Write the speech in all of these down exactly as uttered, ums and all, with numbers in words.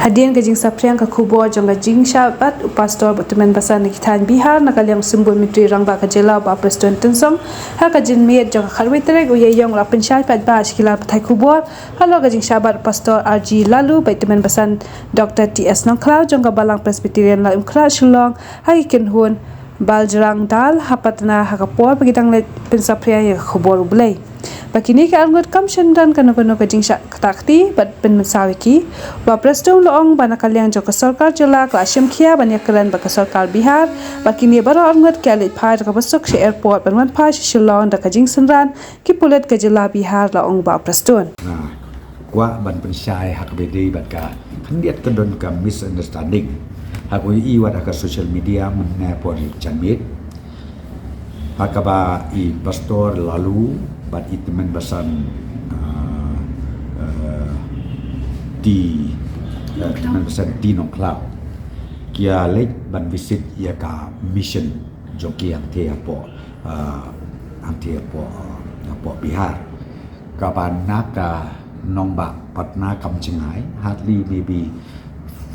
Hadien ka jingsaphriang ka khubor jong ka jingshah bat u pastor bad tymmen basan na ki thaiñ Bihar, na ka liang u symbud myntri rangbah ka jylla u Bah Prestone Tynsong, ha ka janmiet jong ka khatwei tarik u Ïaïong, la pynshai paidbah sha ki lad pathai khubor halor ka jingshah bat u pastor R G Laloo bad tymmen basan Doctor T S Nongkhlaw jong ka Balang Presbyterian Laitumkhrah Shillong, ha ki kynhun Baljrang Dal ha Patna, ha ka por ba ki dang leit pynsaphriang ïa ka khubor U Blei. Ba kine ki arngut kam shym don kano kano ka jingshah kata kti bad pynmynsaw ïa ki. Bah Prestone u la ong ba na ka liang jong ka sorkar jylla ka la shim khia ban ïakren bad ka sorkar Bihar, ba kine baroh arngut ki la leit phai da kaba suk sha airport ban wan phai sha Shillong da ka jingsynran ki pulit ka jylla Bihar, la ong Bah Prestone. Nga kwah ban pynshai ha kaba ïadei bad ka khyndiat ka don ka misunderstanding ha kaba ïohi wat ha ka social media mynne por janmiet, ha kaba i Pastor Laloo bad i tymmen basan, ah, ah, T, ah, tymmen basan T Nongkhlaw ki ïa leit ban visit ïa ka mission jong ki hangtei hapoh, ah, hangtei hapoh, hapoh Bihar, kaba na ka nongbah Patna kam jngai, hardly maybe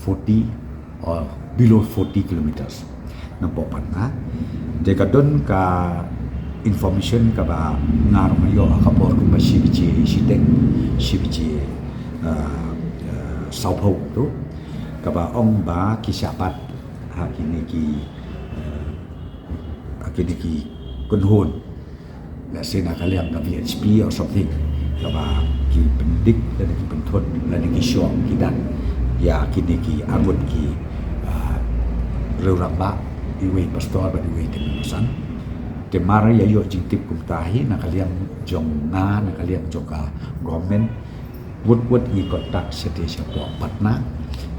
forty or below forty kilometers napoh Patna. Te ka don ka information kaba nga ruh nga ïoh ha ka por kumba shi baje shiteng, shi baje, ah, ah, sawphew tu, kaba ong ba ki shah bat ha kine ki, ah, ha kine ki kynhun, let's say na ka liang ka V H P or something, kaba ki pyndik lane ki pynthut lane ki shoh ki dan ïa kine ki arngut ki, ah, riew rangbah, iwei i pastor bad iwei i tymmen basan. Te mar ïa ïoh jingtip kumta hi, na ka liang jong nga, na ka liang jong ka government, wut wut ngi contact shatei shapoh Patna,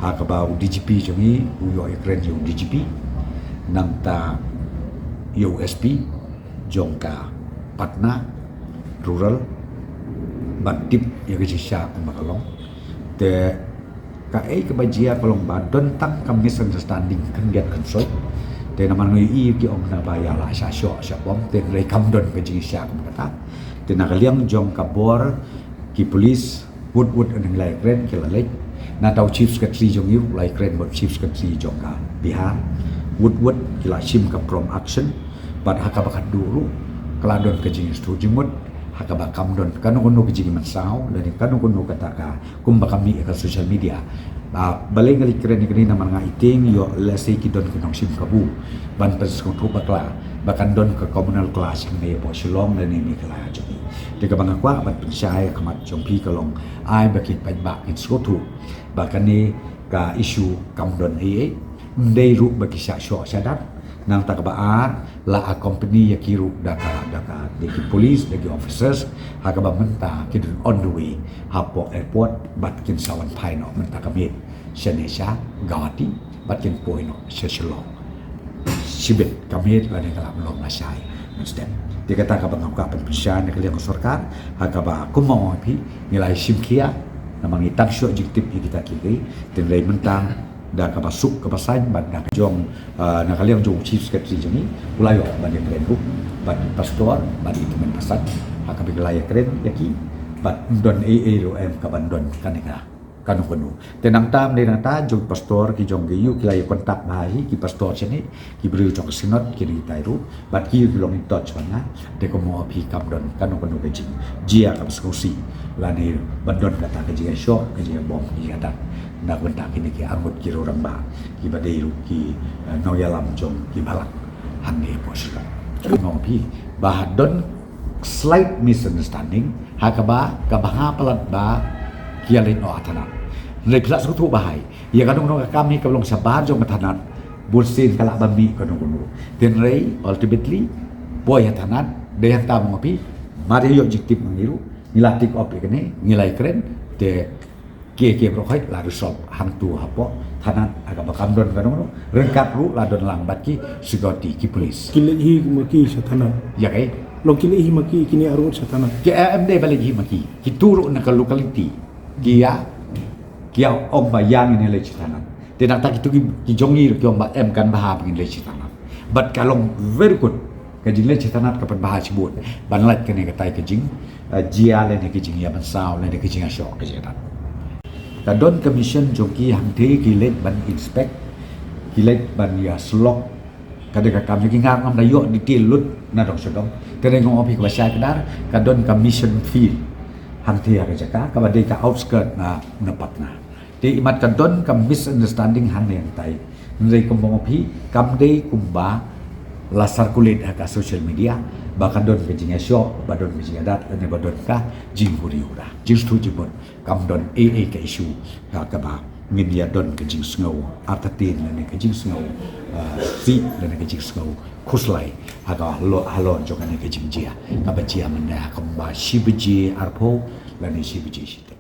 ha kaba u D G P jong ngi u ïoh ïakren ïa u D G P, nangta ïa u S P jong ka Patna Rural, ban tip ïa ka jingshah kumba ka long. Te kaei kaba jia ka long ba don tang ka misunderstanding khyndiat khynsoit. Te namar ngi ïohi ki ong naba ïa la shah shoh shah bom, te hynrei kam don ka jingshah kumba kata. Te na ka liang jong ka bor ki police, wut wut ngi la ïakren, ki la leit. Nangta u Chief Secretary jong ngi ruh u la ïakren bad u Chief Secretary jong ka Bihar. Wut wut ki la shim ka prompt action. Bad ha kaba khatduh ruh ka la don ka jingïasngewthuh jingmut ha kaba kam don kano kano ka jingmynsaw lane kano kano kata ka kumba ka mih ha ka social media. Ah, balei nga leit kren ïa kane, namar nga i tieng ïoh lehse ki don ki nongshim kabu ban pynsngewthuh bakla ba kan don ka communal clash hangne hapoh Shillong lane ne ka la jong ngi. Te kaba nga kwah ban pynshai ha khmat jong phi ka long, ai ba ki paidbah kin sngewthuh ba kane ka issue kam don ei ei. Ym dei ruh ba ki shah shoh shah dat. Nangta kaba ar, la accompany ïa ki ruh da ka, da ka, da ki police, da ki officers, ha kaba mynta ki don on the way hapoh airport bad kin sa wan phai noh mynta ka miet shane sha Guwahati bad kin poi noh sha Shillong. Shibit ka miet lane ka la long lashai mynstep. Te kata kaba nga kwah ban pynshai na ka liang ka sorkar, ha kaba kumba ong phi, ngi la shim khia, namar ngi tang shu ïoh jingtip ïa kita kiei kiei. Te hynrei mynta da kaba suk kaba saiñ bad na ka jong, ah, na ka liang jong u Chief Secretary jong ngi, u la ïoh ban ïakren ruh bad i pastor bad i tymmen basan ha kaba ki la ïakren ïa ki, bad ym don ei ei ruh em kaban don kane ka kano kano. Te nangta, ym dei nangta, jong pastor ki jong ki ïoh ki la ïa contact bha hi ki pastor shane, ki briew jong ka synod, ki dei tai ruh bad ki ïoh ki long in touch bad nga. Te kumba ong phi, kam don kano kano ka jingjia kaba sngewsih lane ban don kata ka jingïashoh, ka jingïabom, ka jingïadat na ka bynta kine ki arngut ki riew rangbah kiba dei ruh ki, eh, nongïalam jong ki balang hangne hapoh Shillong. Kumba ong phi, ba ha don slight misunderstanding ha kaba, kaba ha palat ba ki ïa leit noh ha thanat. Hynrei phi lah sngewthuh ba hai, ïa kano kano ka kam hi kaba long shabar jong ka thanat, bunsien ka lah ban mih kano kano. Te hynrei ultimately poi ha thanat, dei hangta, ong phi, mar ïa ïoh jingtip ma ngi ruh, ngi la take up ïa kane, ngi la ïakren. Te kiei kiei baroh khoit la resolve hangto hapoh thanat ha kaba kam don kano kano. Ryngkat ruh la don lang bad ki security, ki police. Ki leit hi ma ki sha thanat? Ïa kaei? Long ki leit hi ma ki, kine arngut sha thanat? Ki, eh, ym dei ba leit hi ma ki. Kito ruh na ka locality ki ïa, ki ïa ong ba ïa ngin leit sha thanat. Te nangta kito ki, ki jong ngi ruh ki ong ba em, kan bha ba ngin leit sha thanat. Bad ka long very good. Ka jingleit sha thanat ka pynbha shibun ban lait kane katai ka jing, eh, jia lane ka jingïamynsaw lane ka jingïashoh ka jingïadat. Ka don ka mission jong ki hangtei, ki leit ban inspect, ki leit ban ïa slok. Ka dei ka kam jong ki, nga ngam da ïoh detail lut na dong sha dong. Te dei ngam ong phi kaba shai kdar, ka don ka mission field hangtei ha ka jaka kaba dei ka outskirt na, na Patna. Te imat ka don ka misunderstanding hangne hangtai. Hynrei kumba ong phi, kam dei kumba la circulate ha ka social media ba ka don ka jingïashoh, ba don ka jingïadat, lane ba don ka jinghuri hura, jingsngewthuh jingmut. Kam don ei ei ka issue ha kaba ngin ïa don ka jingsngew artatien lane ka jingsngew, ah, sih lane ka jingsngew khuslai ha ka halor, halor jong kane ka jingjia kaba jia mynne ha kumba shi baje arphew lane shi baje shiteng.